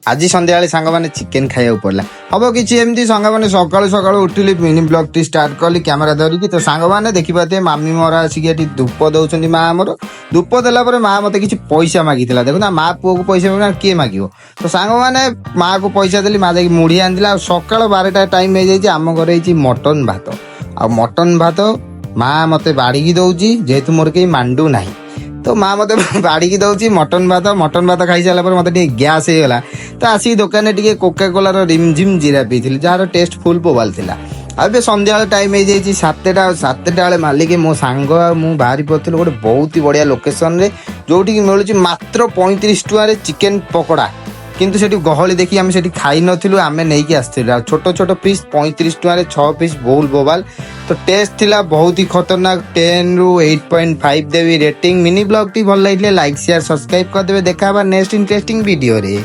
ଆଜି ସନ୍ଧ୍ୟାବେଳେ ସାଙ୍ଗମାନେ ଚିକେନ ଖାଇବାକୁ ପଡ଼ିଲା। ହବ କିଛି ଏମିତି। ସାଙ୍ଗମାନେ, ସକାଳୁ ସକାଳୁ ଉଠିଲି, ମିନି ବ୍ଲଗଟି ଷ୍ଟାର୍ଟ କଲି କ୍ୟାମେରା ଧରିକି। ତ ସାଙ୍ଗମାନେ, ଦେଖିପାରୁଥିବେ, ମାମି ମୋର ଆସିକି ଏଠି ଧୂପ ଦଉଛନ୍ତି। ମା ଆମର ଧୂପ ଦେଲା ପରେ ମା ମତେ କିଛି ପଇସା ମାଗିଥିଲା। ଦେଖୁନା, ମା ପୁଅକୁ ପଇସା ମାଗିବ, କିଏ ମାଗିବ? ତ ସାଙ୍ଗମାନେ, ମାକୁ ପଇସା ଦେଲି, ମା ଯାଇକି ମୁଢି ଆଣିଥିଲା। ଆଉ ସକାଳ 12ଟା ଟାଇମ୍ ହେଇଯାଇଛି। ଆମ ଘରେ ହେଇଛି ମଟନ ଭାତ। ଆଉ ମଟନ ଭାତ ମା ମତେ ବାଢିକି ଦଉଛି, ଯେହେତୁ ମୋର କେହି ମାଣ୍ଡୁ ନାହିଁ। ତ ମା ମତେ ବାଢିକି ଦଉଛି ମଟନ ଭାତ। ମଟନ ଭାତ ଖାଇସାରିଲା ପରେ ମତେ ଟିକେ ଗ୍ୟାସ୍ ହେଇଗଲା। ତ ଆସିକି ଦୋକାନରେ ଟିକେ କୋକା କୋଲାର ରିମଝିମ୍ ଜିରା ପିଇଥିଲି, ଯାହାର ଟେଷ୍ଟ ଫୁଲ୍ ବୋବାଲ ଥିଲା। ଆଉ ଏବେ ସନ୍ଧ୍ୟାବେଳ ଟାଇମ୍ ହେଇଯାଇଛି 7ଟା। ଆଉ 7ଟା ବେଳେ ମାଲିକ, ମୋ ସାଙ୍ଗ ଆଉ ମୁଁ ବାହାରି ପଡ଼ିଥିଲୁ ଗୋଟେ ବହୁତ ହି ବଢ଼ିଆ ଲୋକେସନରେ, ଯୋଉଠିକି ମିଳୁଛି ମାତ୍ର 35 ଟଙ୍କାରେ ଚିକେନ ପକୋଡ଼ା। କିନ୍ତୁ ସେଠି ଗହଳି ଦେଖି ଆମେ ସେଠି ଖାଇନଥିଲୁ, ଆମେ ନେଇକି ଆସିଥିଲୁ। ଆଉ ଛୋଟ ଛୋଟ ପିସ୍, 35 ଟଙ୍କାରେ ଛଅ ପିସ୍, ବହୁତ ବୋବାଲ। ତ ଟେଷ୍ଟ ଥିଲା ବହୁତ ହି ଖତରନାକ। 10ରୁ 8.5 ଦେବି ରେଟିଂ। ମିନି ବ୍ଲଗଟି ଭଲ ଲାଗିଲେ ଲାଇକ୍, ସେୟାର, ସବସ୍କ୍ରାଇବ୍ କରିଦେବେ। ଦେଖା ହେବା ନେକ୍ସଟ ଇଣ୍ଟରେଷ୍ଟିଂ ଭିଡ଼ିଓରେ।